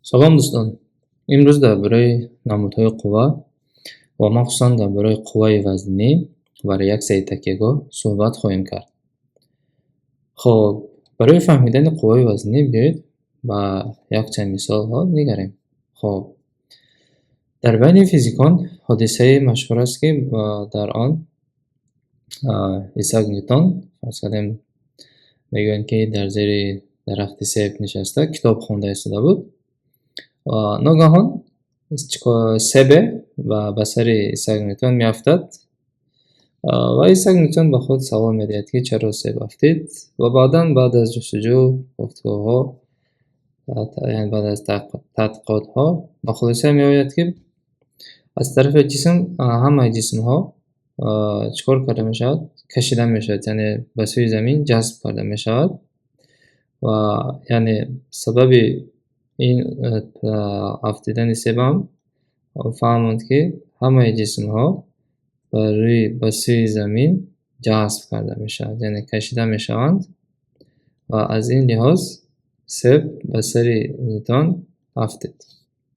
Салом, дӯстон! Имрӯз дар бораи намудҳои қувва ва махсусан дар бораи қувваи вазнӣ ва реаксияи такягоҳ суҳбат хоҳем кард. Хоб, барои фаҳмидани қувваи вазнӣ биёед, ба якчанд мисолҳо нигарем. Хоб, дар байни физикон ҳодисае машҳур аст, ки дар он Исаак Нютон, фарз кардем, мегӯянд, ки дар зери дарахти себ нишаста, китоб хонда истода буд ва ногаҳон себе ба сари Исаак Нютон меафтад ва Исаак Нютон ба худ савол медиҳад, ки чаро себ афтид, ва баъдан, баъд аз ҷустуҷӯ, гуфтугӯҳо, баъд аз тадқиқотҳо ба хулоса меояд, ки аз тарафи ҷисм ҳамаи ҷисмҳо чӣ кор карда мешавад? Кашида мешавад, яъне ба сӯи замин ҷазб карда мешавад. Ва яъне сабаби ин афтидани себам фаҳмонд, ки ҳамаи ҷисмҳо ба сӯи замин ҷазб карда мешавад, яъне кашида мешаванд, ва аз ин лиҳоз себ ба сари Нютон афтид.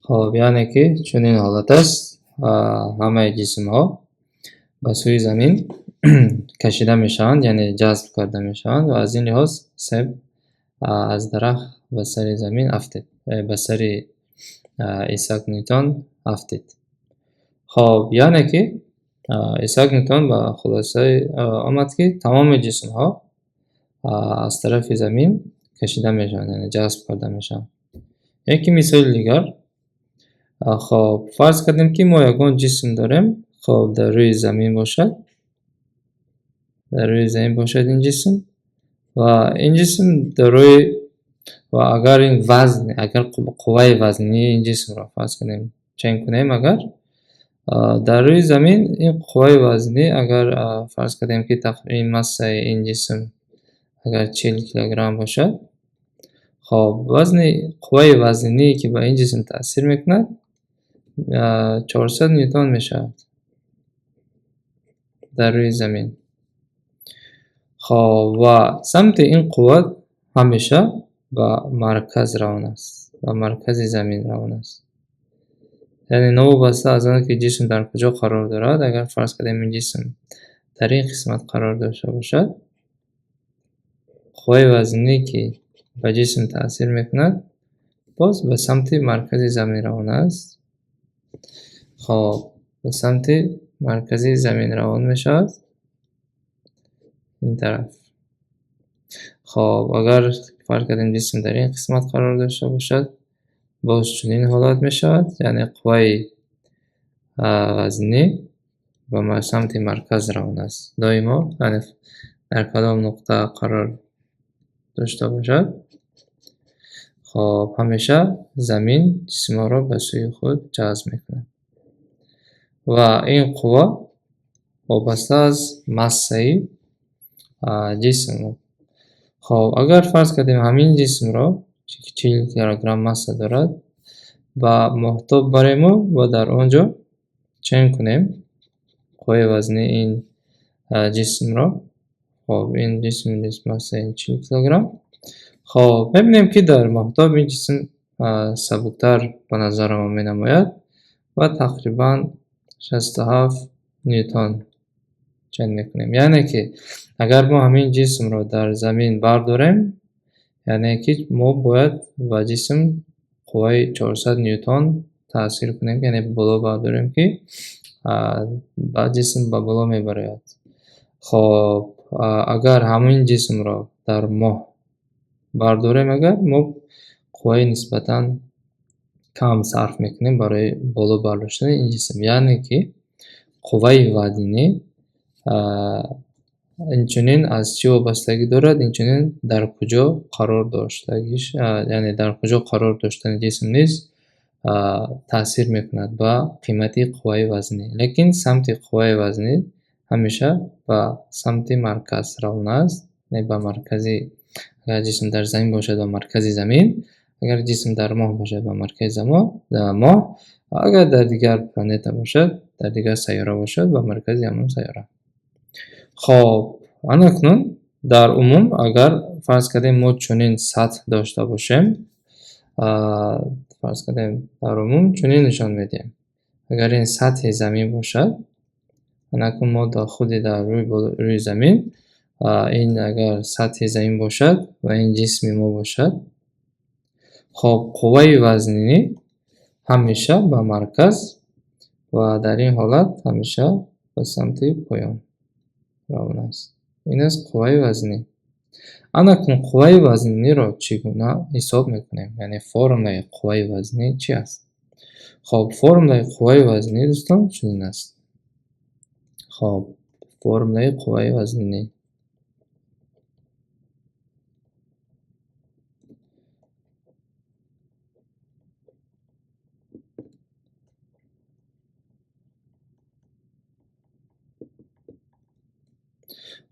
Хоб, яъне ки чунин ҳолат аст: ҳамаи ҷисмҳо ба сӯи замин кашида мешаванд, яъне ҷазб карда мешаванд, ва аз ин лиҳоз себ аз дарахт ба сари замин афтид, ба сари Исаак Нютон афтид. Хоб, яъне ки Исаак Нютон ба хулосае омад, ки тамоми ҷисмҳо аз тарафи замин кашида мешаванд, яъне ҷазб карда мешаванд. Яке мисоли дигар. Хоб, фарз кардем, ки мо ягон ҷисм дорем. Хоб, дар рӯи замин бошад, дар рӯи замин бошад ин ҷисм, ва ин ҷисм дорои, ва агар ин вазн, агар қувваи вазнии ин ҷисмро, фарз кунем, чен кунем, агар дар рӯи замин ин қувваи вазнӣ, агар фарз кардем, ки ин массаи ин ҷисм агар 40 килограмм бошад, хоб, вазни қувваи вазние, ки ба ин ҷисм таъсир мекунад, 400 нютон мешавад дар рӯи замин. Хоб, ва самти ин қувва ҳамеша ба марказ равон аст, ба маркази замин равон аст. Яъне новобаста аз он ки ҷисм дар куҷо қарор дорад, агар, фарз кардем, ин ҷисм дар ин қисмат қарор дошта бошад, қувваи вазние, ки ба ҷисм таъсир мекунад, боз ба самти маркази замин равон аст. Хоб, ба самти маркази замин равон мешавад ин тараф. Хоб, агар, фарз кардем, ҷисм дар ин қисмат қарор дошта бошад, боз чунин ҳолат мешавад, яъне қувваи вазнӣ ба самти марказ равон аст доимо, яъне дар кадом нуқта қарор дошта бошад, хоб, ҳамеша замин ҷисмҳоро ба сӯи худ ҷазб мекунад ва ин қувва вобаста аз массаи ҷисм. Хоб, агар, фарз кардем, ҳамин ҷисмро, ки 40 килограмм масса дорад, ба моҳтоб барему ва дар он ҷо чен кунем қувваи вазнии ин ҷисмро. Хоб, ин ҷисм массаи 40 килограмм. Хоб, мебинем, ки дар моҳтоб ин ҷисм сабуктар ба назарамон менамояд ва тақрибан 67 нютон чен мекунем. Яъне ки агар мо ҳамин ҷисмро дар замин бардорем, яъне ки мо бояд ба ҷисм қувваи 400 нютон таъсир кунем, яъне боло бардорем, ки ба ҷисм ба боло мебарояд. Хоб, агар ҳамин ҷисмро дар моҳ бардорем, агар мо қувваи нисбатан кам сарф мекунем барои боло бардоштани ин ҷисм. Яъне ки қувваи вазнӣ инчунин аз чӣ вобастагӣ дорад? Инчунин дар куҷо қарор доштагиш, яъне дар куҷо қарор доштани ҷисм низ таъсир мекунад ба қимати қувваи вазнӣ. Лекин самти қувваи вазнӣ ҳамеша ба самти марказ равона аст, яъне ба маркази. Агар ҷисм дар замин бошад, ба маркази замин, агар ҷисм дар моҳ бошад, ба маркази моҳ, агар дар дигар планета бошад, дар дигар сайёра бошад, ба маркази ҳамон сайёра. Хоб, анакнун дар умум, агар, фарз кардем, мо чунин сатҳ дошта бошем. Фарз кардем, дар умум чунин нишон медиҳем. Агар ин сатҳи замин бошад, анакун мо худи дар рӯи замин, ин агар сатҳи замин бошад ва ин ҷисми мо бошад, хоб, қувваи вазнинӣ ҳамеша ба марказ ва дар ин ҳолат ҳамеша ба самти поён равона аст. Ин аст қувваи вазнӣ. Анакун қувваи вазниро чӣ гуна ҳисоб мекунем? Яъне формулаи қувваи вазнӣ чӣ аст? Хоб, формулаи қувваи вазнӣ, дӯстон, чунин аст. Хоб, формулаи қувваи вазнӣ.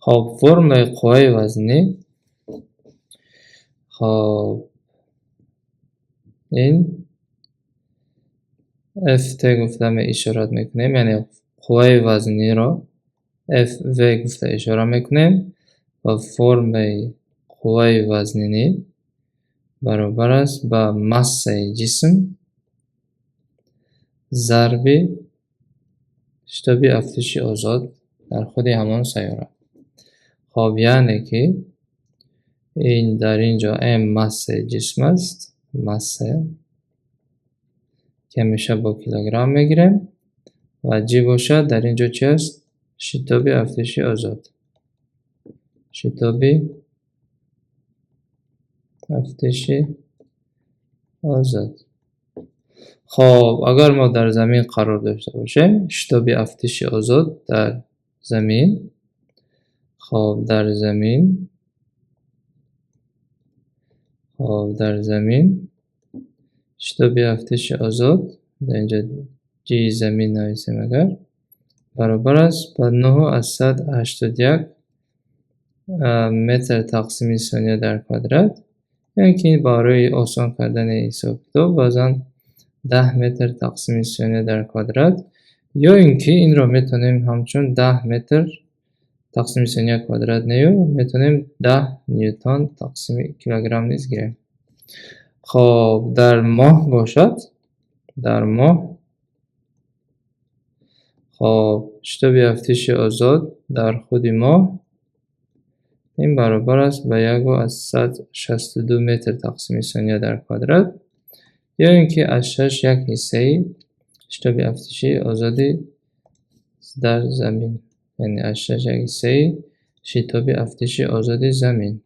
Хоб, формулаи қувваи вазнӣ, хоб, ин Ft гуфта ишорат мекунем, яъне қувваи вазниро Fv гуфта ишора мекунем ва формулаи қувваи вазнинӣ баробар аст ба массаи ҷисм зарби шитоби афтиши озод дар худи ҳамон сайёра. Хоб, яъне ки ин дар ин ҷо m массаи ҷисм аст, масса ки ҳамеша бо килограмм мегирем, ва g бошад дар ин ҷо чи аст? Шитоби афтиши озод. Шитоби афтиши озод. Хоб, агар мо дар замин қарор дошта бошем, шитоби афтиши озод дар замин, хоб, дар замин, хоб, дар замин шитоби афтиши озод, дар инҷо g замин нависем агар, баробар аст ба 9,81 метр тақсими сония дар квадрат, яъне ки барои осон кардани ҳисоб-китоб баъзан 10 метр тақсими сония дар квадрат, ё ин ки инро метавонем ҳамчун 10 метр тақсими сония квадрат нею, метавонем 10 ньютон тақсими килограмм низ гирем. Хоб, дар моҳ бошад, дар моҳ, хоб, шитоби афтиши озод дар худи моҳ ин баробар аст ба 1,62 метр тақсими сония дар квадрат, ё ин ки аз шаш як ҳиссаи шитоби афтиши озоди дар замин, яъне аз шаш як ҳиссаи шитоби афтиши озоди замин.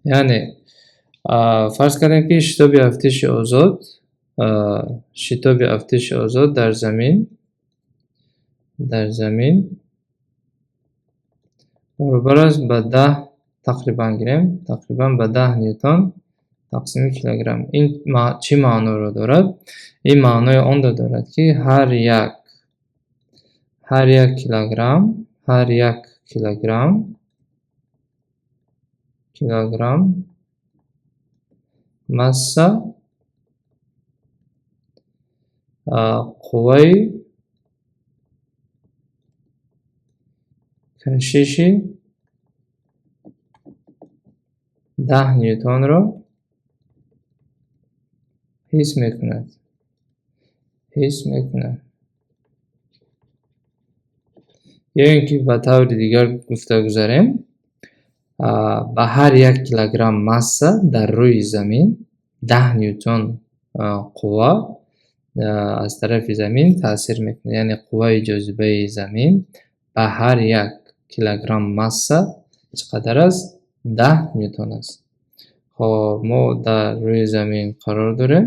Яъне фарз кардем ки шитоби афтиши озод, шитоби афтиши озод дар замин, дар замин баробар аст ба 10, тақрибан гирем, тақрибан ба 10 ньютон тақсими килограмм. Ин чӣ маъноро дорад? Ин маънои онро дорад, ки ҳар як килограмм, ҳар як килограмм масса қувваи кашиши 10 ньютонро ҳис мекунад. Ҳис мекунад. Ё ин ки ба таври дигар гуфта гузарем, ба ҳар як килограмм масса дар рӯи замин 10 ньютон қувва аз тарафи замин таъсир мекунад. Яъне қувваи ҷозибаи замин ба ҳар як килограмм масса чӣ қадар аст? 10 ньютон аст. Хоб, мо дар рӯи замин қарор дорем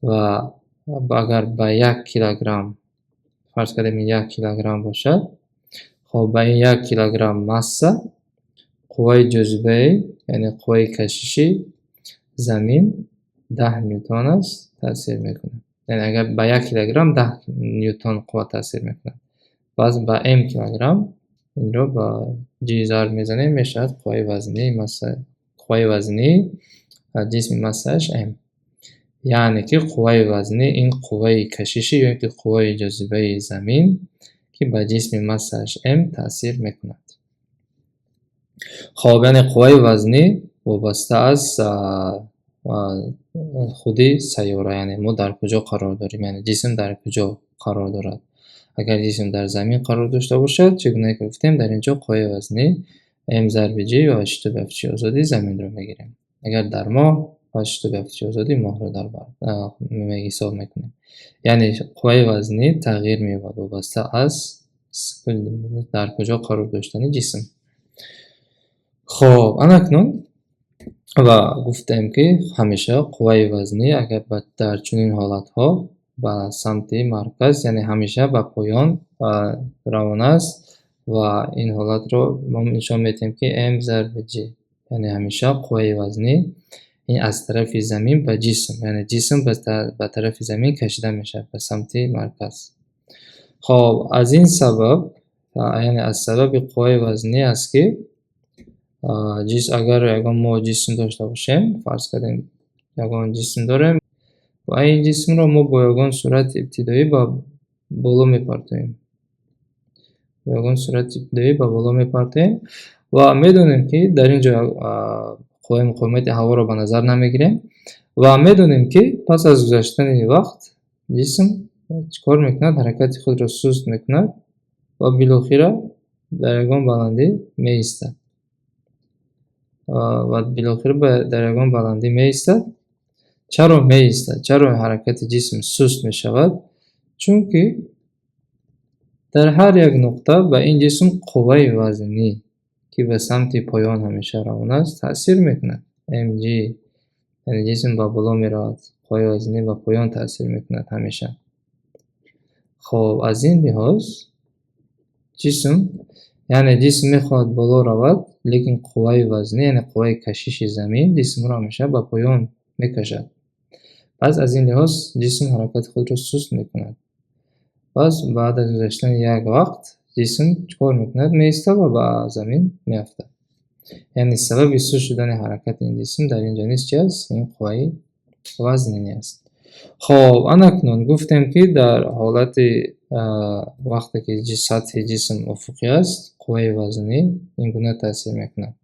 ва агар ба як килограмм, фарз кардем, ин як килограмм бошад, хоб, ба ин як килограмм масса қувваи ҷозибаи, яъне қувваи кашиши замин 10 ньютон аст, таъсир мекунад. Яъне агар ба як килограмм 10 ньютон қувва таъсир мекунад, баъз ба м килограмм инро ба g зарб мезанем, мешавад қувваи вазнии масса, қувваи вазнии ҷисми массааш м. Яъне ки қувваи вазнӣ ин қувваи кашиши ё ин ки қувваи ҷозибаи замин, ки ба ҷисми массааш м таъсир мекунад. Хоб, яъне қувваи вазнӣ Вобаста аз худи сайёра, яъне мо дар куҷо қарор дорем, яъне ҷисм дар куҷо қарор дорад. Агар ҷисм дар замин қарор дошта бошад, чӣ гуна ки гуфтем, дар ин ҷо қувваи вазнӣ м зарби g ва шитоби афтиши озоди заминро мегирем. Агар дар моҳ, пас шитоби афтиши озоди моҳро дар бар ҳисоб мекунем. Яъне қувваи вазнӣ тағйир меёбад вобаста аз дар куҷо қарор доштани ҷисм. Хоб, анакнун ва гуфтем, ки ҳамеша қувваи вазнӣ агар дар чунин ҳолатҳо ба самти марказ, яъне ҳамеша ба поён равона аст ва ин ҳолатро мо нишон медиҳем, ки м зарби g, яъне ҳамеша қувваи вазнӣ ин аз тарафи замин ба ҷисм, яъне ҷисм ба тарафи замин кашида мешавад, ба самти марказ. Хоб, аз ин сабаб, яъне аз сабаби қувваи вазнӣ аст, ки агар ягон мо ҷисм дошта бошем, фарз кардем, ягон ҷисм дорем ва ин ҷисмро мо бо ягон суръати ибтидоӣ ба боло мепартоем. Бо ягон суръати ибтидоӣ ба боло мепартоем ва медонем, ки дар ин ҷо қувваи муқовимати ҳаворо ба назар намегирем ва медонем, ки пас аз гузаштани вақт ҷисм чӣ кор мекунад? Ҳаракати худро суст мекунад ва билохира дар ягон баландӣ меистад. Ва билохира дар ягон баландӣ меистад. Чаро меистад? Чаро ҳаракати ҷисм суст мешавад? Чунки дар ҳар як нуқта ба ин ҷисм қувваи вазнӣ, ки ба самти поён ҳамеша равона аст, таъсир мекунад. Mg, яъне ҷисм ба боло меравад, қувваи вазнӣ ба поён таъсир мекунад ҳамеша. Хоб, аз ин лиҳоз ҷисм, яъне ҷисм мехоҳад боло равад, лекин қувваи вазнӣ, яъне қувваи кашиши замин ҷисмро ҳамеша ба поён мекашад. Пас аз ин лиҳоз ҷисм ҳаракати худро суст мекунад. Пас баъд аз гузаштани як вақт ҷисм чӣ кор мекунад? Меистад ва ба замин меафтад. Яъне сабаби суст шудани ҳаракати ин ҷисм дар ин ҷо низ чи аст? Ин қувваи вазнинӣ аст. Хоб, анакнун гуфтем, ки дар ҳолати вақте ки сатҳи ҷисм уфуқӣ аст, қувваи вазнӣ ин гуна таъсир мекунад.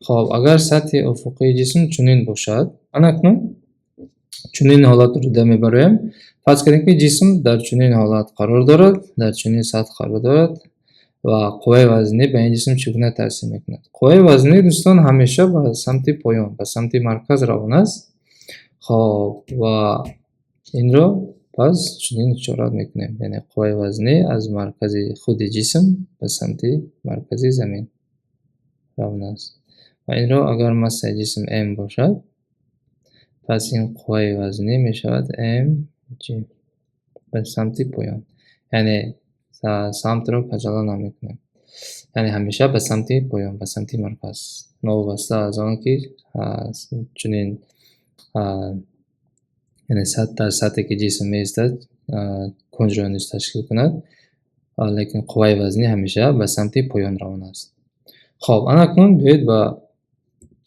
Хоб, агар сатҳи уфуқии ҷисм чунин бошад, анакнун чунин ҳолатро дида мебароем. Фарз кардем, ки ҷисм дар чунин ҳолат қарор дорад, дар чунин сатҳ қарор дорад ва қувваи вазнӣ ба ин ҷисм чӣ гуна таъсир мекунад? Қувваи вазнӣ, дӯстон, ҳамеша ба самти поён, ба самти марказ равона аст. Хоб, ва инро пас чунин ишорат мекунем, яъне қувваи вазнӣ аз маркази худи ҷисм ба самти маркази замин равона аст. Ва инро агар массаи ҷисм м бошад, пас ин қувваи вазнӣ мешавад mg ба самти поён. Яъне самтро каҷала намекунем. Яъне ҳамеша ба самти поён, ба самти марказ. Новобаста аз он ки чунин, яъне дар сатҳе ки ҷисм меистад, кунҷро низ ташкил кунад, лекин қувваи вазнӣ ҳамеша ба самти поён равона аст. Хоб, анакнун биёед ба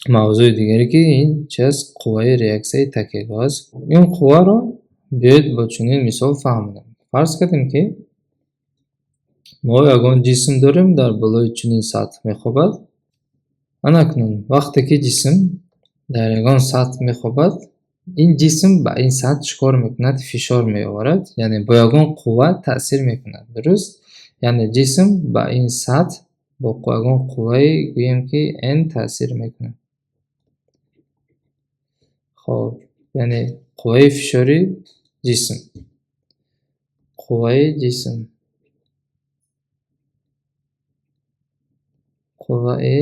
мавзӯи дигаре, ки ин чи аст? Қувваи реаксияи такягоҳ аст. Ин қувваро биёед бо чунин мисол фаҳмонем. Фарз кардем, ки мо ягон ҷисм дорем, дар болои чунин сатҳ мехобад. Анакнун вақте ки ҷисм дар ягон сатҳ мехобад, ин ҷисм ба ин сатҳ чӣ кор мекунад? Фишор меоварад, яъне бо ягон қувва таъсир мекунад. Дуруст? Яъне ҷисм ба ин сатҳ бо ягон қувваи, гӯем ки, N таъсир мекунад. Хоб, яъне қувваи фишори ҷисм. Қувваи ҷисм. Қувваи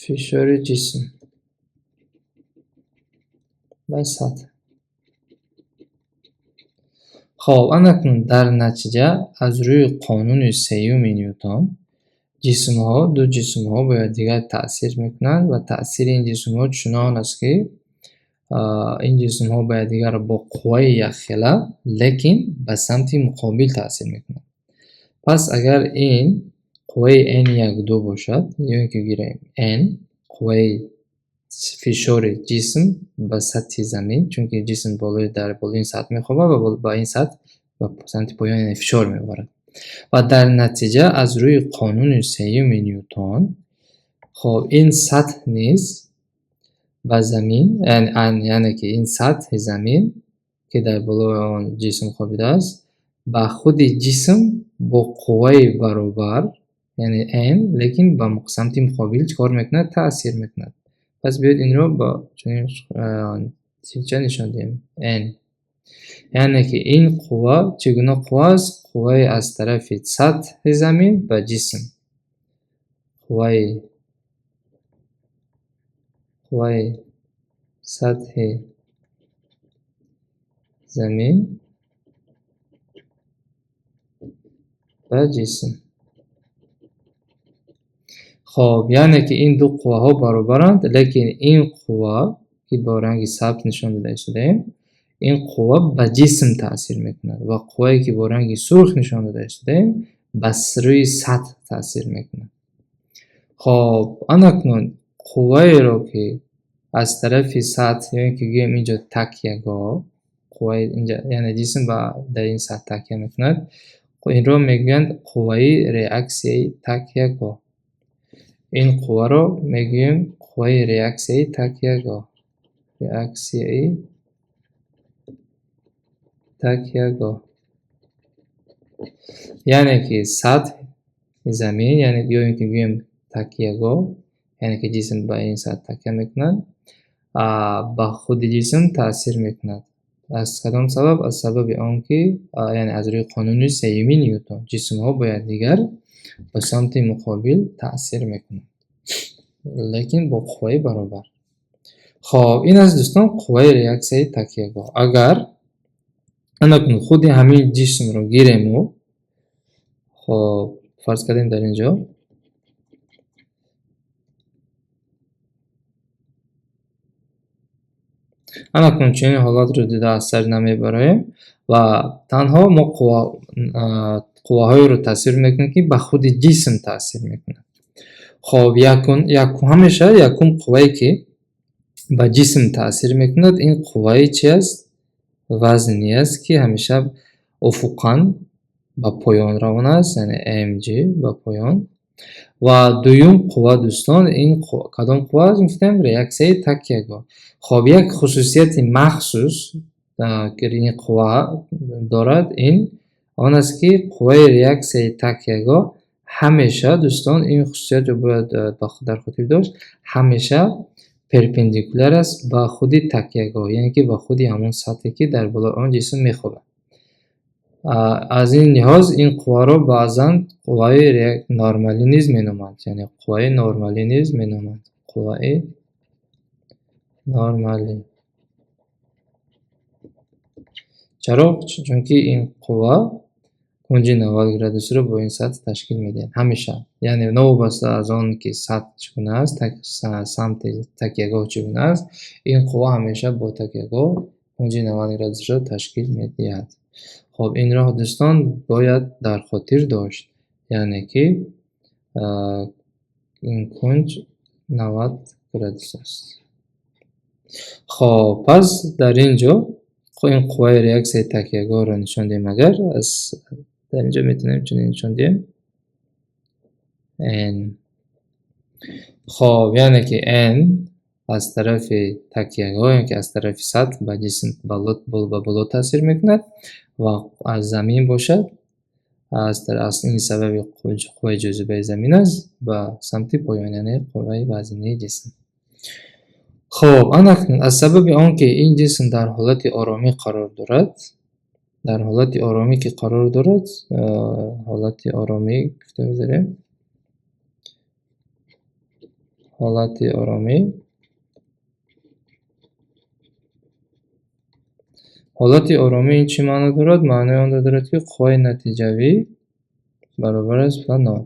фишори ҷисм ба сатҳ. Хоб, анакнун дар натиҷа аз рӯи қонуни сеюми Нютон ҷисмҳо, ду ҷисмҳо бо якдигар таъсир мекунанд ва таъсири ин ҷисмҳо чунон аст, ки ин ҷисмҳо ба якдигар бо қувваи якхела, лекин ба самти муқобил таъсир мекунанд. Пас агар ин қувваи N12 бошад, ё ин ки гирем N қувваи фишори ҷисм ба сатҳи замин, чунки ҷисм дар болои ин сатҳ мехобад ва ба ин сатҳ ба самти поён, яъне фишор меоварад. Ва дар натиҷа аз рӯи қонуни сеюми Нютон, хоб, ин сатҳ низ ба замин, яъне ки ин сатҳи замин, ки дар болои он ҷисм хобидааст, ба худи ҷисм бо қувваи баробар, яъне N, лекин ба самти муқобил чӣ кор мекунад? Таъсир мекунад. Пас биёед инро ба чунин тирча нишон диҳем. N. Яъне ки ин қувва чӣ гуна қувва аст? Қувваи аз тарафи сатҳи замин ба ҷисм. Қувваи сатҳи замин ба ҷисм. Хоб, яъне ки ин ду қувваҳо баробаранд, лекин ин қувва, ки бо ранги сабз нишон дода шудаем, ин қувва ба ҷисм таъсир мекунад ва қуввае ки бо ранги сурх нишон дода шудаем, ба рӯи сатҳ таъсир мекунад. Хоб, анакнун қувваеро, ки аз тарафи сатҳ, ё ин ки гӯем инҷо такягоҳ, қувваи инҷа, яъне ҷисм ба дар ин сатҳ такя мекунад, инро мегӯянд қувваи реаксияи такягоҳ. Ин қувваро мегӯем қувваи реаксияи такягоҳ. Реаксияи такягоҳ. Яъне ки сатҳи замин, яъне ё ин ки гӯем такягоҳ, яъне ки ҷисм ба ин сатҳ такя мекунад, ба худи ҷисм таъсир мекунад. Аз кадом сабаб? Аз сабаби он ки, яъне аз рӯи қонуни сеюми Нютон, ҷисмҳо бо якдигар ба самти муқобил таъсир мекунанд, лекин бо қувваи баробар. Хоб, ин аст, дӯстон, қувваи реаксияи такягоҳ. Агар анакун худи ҳамин ҷисмро гирему, хоб, фарз кардем дар ин ҷо анакун чунин ҳолатро дида аз сар намебароем ва танҳо мо қувваҳоеро тасвир мекунем, ки ба худи ҷисм таъсир мекунад. Хоб, ҳамеша якум қуввае, ки ба ҷисм таъсир мекунад, ин қувваи чи аст? Вазнӣ аст, ки ҳамеша уфуқан ба поён равона аст, яъне mg ба поён. Ва дуюм қувва, дӯстон, ин кадом қувва аст? Гуфтем, реаксияи такягоҳ. Хоб, як хусусияти махсус, ки ин қувва дорад, ин он аст, ки қувваи реаксияи такягоҳ ҳамеша, дӯстон, ин хусусиятро бояд дар хотир дошт, ҳамеша перпендикуляр аст ба худи такягоҳ, яъне ки ба худи ҳамон сатҳе, ки дар болои он ҷисм мехобад. Аз ин лиҳоз ин қувваро баъзан қувваи нормалӣ низ меноманд, яъне қувваи нормалӣ низ меноманд. Қувваи нормалӣ. Чаро? Чунки ин қувва кунҷи 90 градусро бо ин сатҳ ташкил медиҳад ҳамеша. Яъне новобаста аз он ки сатҳ чӣ гуна аст, самти такягоҳ чӣ гуна аст, ин қувва ҳамеша бо такягоҳ кунҷи 90 градусро ташкил медиҳад. Хоб, инро, дӯстон, бояд дар хотир дошт, яъне ки ин кунҷ 90 градус аст. Хоб, пас дар ин ҷо ин қувваи реаксияи такягоҳро нишон диҳем, агар аз дар ин ҷо метавонем чунин нишон диҳем. N. Хоб, яъне ки N аз тарафи такягоҳ, яъне ки аз тарафи сатҳ ба ҷисм ба боло таъсир мекунад ва аз замин бошад, аз ин сабаби қувваи ҷозибаи замин аст ба самти поён, яъне қувваи вазнии ҷисм. Хоб, анакнун аз сабаби он ки ин ҷисм дар ҳолати оромӣ қарор дорад, дар ҳолати оромӣ ки қарор дорад, ҳолати оромӣ гуфта гузарем, ҳолати оромӣ, ҳолати оромӣ ин чӣ маъно дорад? Маънои онро дорад, ки қувваи натиҷавӣ баробар аст ба нол.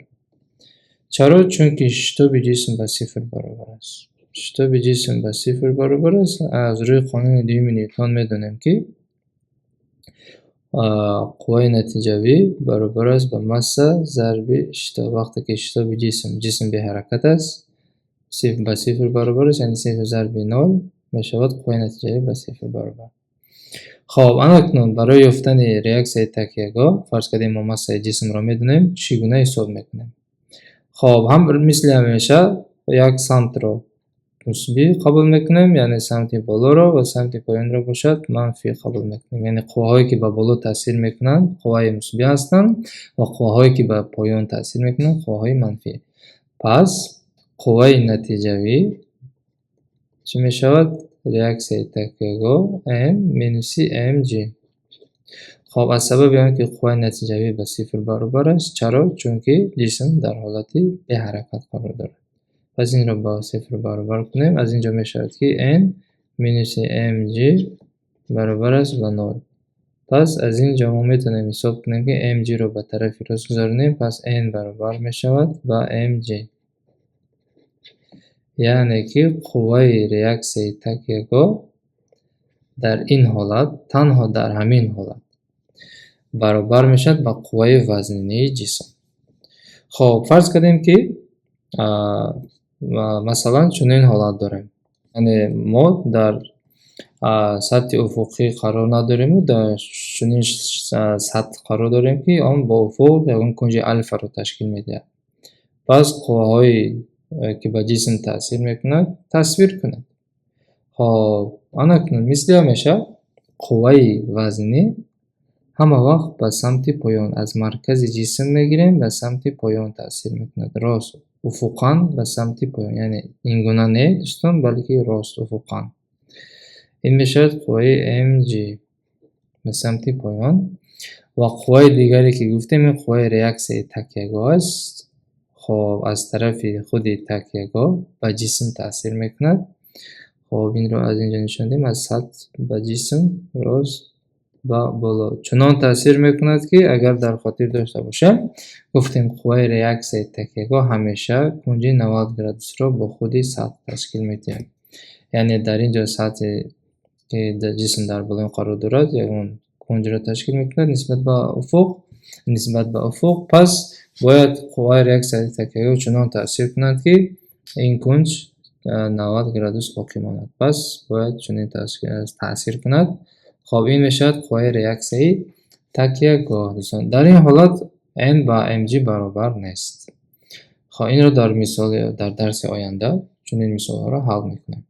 Чаро? Чунки шитоби ҷисм ба сифр баробар аст. Шитоби ҷисм ба сифр баробар аст. Аз рӯи қонуни дуюми Нютон медонем, ки қувваи натиҷавӣ баробар аст ба масса зарби шитоб. Вақте ки шитоби ҷисм беҳаракат аст, ба сифр баробар аст, яъне сифр зарби нол мешавад қувваи натиҷавӣ ба сифр баробар. Хоб, анакнун барои ёфтани реаксияи такягоҳ, фарз кардем, мо массаи ҷисмро медонем, чӣ гуна ҳисоб мекунем? Хоб, ҳам мисли ҳамеша як самтро мусбӣ қабул мекунем, яъне самти болоро, ва самти поёнро бошад манфӣ қабул мекунем. Яъне қувваҳое, ки ба боло таъсир мекунанд, қувваи мусбӣ ҳастанд ва қувваҳое, ки ба поён таъсир мекунанд, қувваҳои манфӣ. Пас қувваи натиҷавӣ чӣ мешавад? Реаксияи такягоҳ N минуси mg. Хоб, аз сабаби он ки қувваи натиҷавӣ ба сифр баробар аст. Чаро? Чунки ҷисм дар ҳолати беҳаракат қарор дорад. Пас инро ба сифр баробар кунем. Аз ин ҷо мешавад, ки N минуси mg баробар аст ба нол. Пас аз ин ҷо мо метавонем ҳисоб кунем, ки mg-ро ба тарафи рост гузаронем, пас N баробар мешавад ба mg. Яъне ки қувваи реаксияи такягоҳ дар ин ҳолат, танҳо дар ҳамин ҳолат баробар мешавад ба қувваи вазнинии ҷисм. Хоб, фарз кардем, ки масалан чунин ҳолат дорем, яъне мо дар сатҳи уфуқӣ қарор надорему дар чунин сатҳ қарор дорем, ки он бо уфуқ ягон кунҷи алфаро ташкил медиҳад. Пас қувваҳое, ки ба ҷисм таъсир мекунад, тасвир кунед. Хоб, анакнун мисли ҳамеша қувваи вазнӣ ҳама вақт ба самти поён, аз маркази ҷисм мегирем, ба самти поён таъсир мекунад, рост уфуқан ба самти поён. Яъне ин гуна не, дӯстон, балки рост уфуқан. Ин мешавад қувваи mg ба самти поён. Ва қувваи дигаре, ки гуфтем, ин қувваи реаксияи такягоҳ аст. Хоб, аз тарафи худи такягоҳ ба ҷисм таъсир мекунад. Хоб, инро аз инҷо нишон додем. Аз сатҳ ба ҷисм рост ба боло чунон таъсир мекунад, ки агар дар хотир дошта бошем, гуфтем, қувваи реаксияи такягоҳ ҳамеша кунҷи 90 градусро бо худи сатҳ ташкил медиҳад. Яъне дар ин ҷо сатҳе, ки ҷисм дар болои қарор дорад, ягон кунҷро ташкил мекунад нисбат ба уфуқ. Пас бояд қувваи реаксияи такягоҳ чунон таъсир кунад, ки ин кунҷ 90 градус боқӣ монад. Пас бояд чунин таъсир кунад. Хоб, ин мешавад қувваи реаксияи такягоҳ, дӯстон. Дар ин ҳолат n ба mg баробар нест. Хоб, инро дар мисоли дар дарси оянда чунин мисолҳоро ҳал мекунем.